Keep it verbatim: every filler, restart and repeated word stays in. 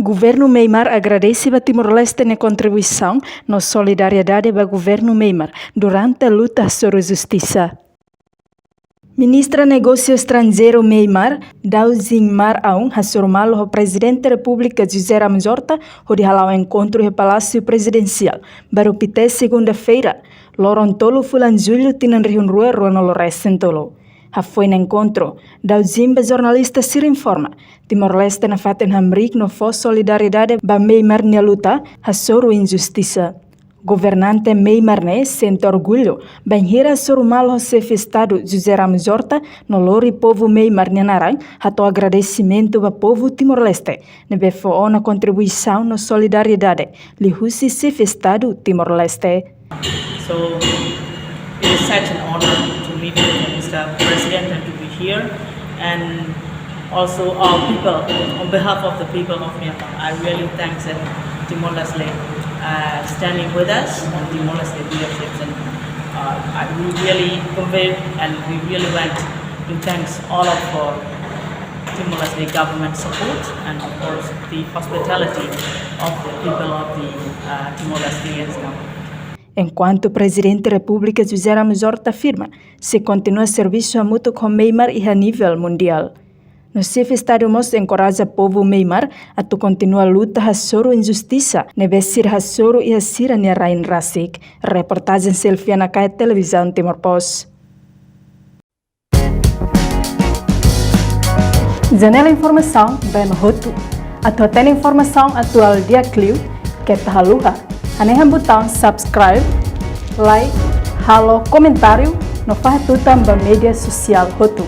Governu Myanmar agradese ba Timor-Leste nia kontribuisaun no solidariedade ba governu Myanmar durante luta hasoru justisa. Ministra Negósiu Estranjeiru Myanmar, Daw Jin Mar Aung, hasoru malu ho Prezidente Repúblika José Ramos Horta hodi hala'o enkontru iha Palásiu Prezidensiál, Bairru Pité, segunda-feira, loron tolu fulan Jullu tinan rihun rua ruanulu resin tolu. Hafoin enkontru, Daw Jin ba jornalista sira informa, Timor-Leste nafatin hamriik no fó solidariedade ba Myanmar nia luta hasoru injustisa. Governante Myanmar ne'e sente orgullu bainhira hasoru malu ho Xefe Estadu José Ramos Horta no lori povu Myanmar nia naran hato'o agradesimentu ba povu Timor-Leste ne'ebé fó ona kontribuisaun no solidariedade liuhusi Xefe Estadu Timor-Leste. So it is such an honor to meet with Mister President and to be here. And also our people, on behalf of the people of Myanmar, I really thanks that Timor-Leste uh, standing with us and Timor-Leste leaderships. And uh, I, we really convey and we really want to thanks all of for Timor-Leste government support and of course the hospitality of the people of the uh, Timor-Leste government. Enkuantu Prezidente Repúblika José Ramos Horta afirma, sei kontinua servisu hamutuk ho Myanmar iha nivel mundiál. No Xefe Estadu mós enkoraja povu Myanmar atu kontinua luta hasoru injustisa ne'ebé sira hasoru iha sira-nia rain rasik. Reportajen Selviana Kae, Televizaun Timor Post. Janela informasaun ba ema hotu. Atu hatene informasaun atuál di'ak liu, keta haluha hanehan butaun subscribe, like, halo komentáriu no fahe tutan ba média sosiál hotu.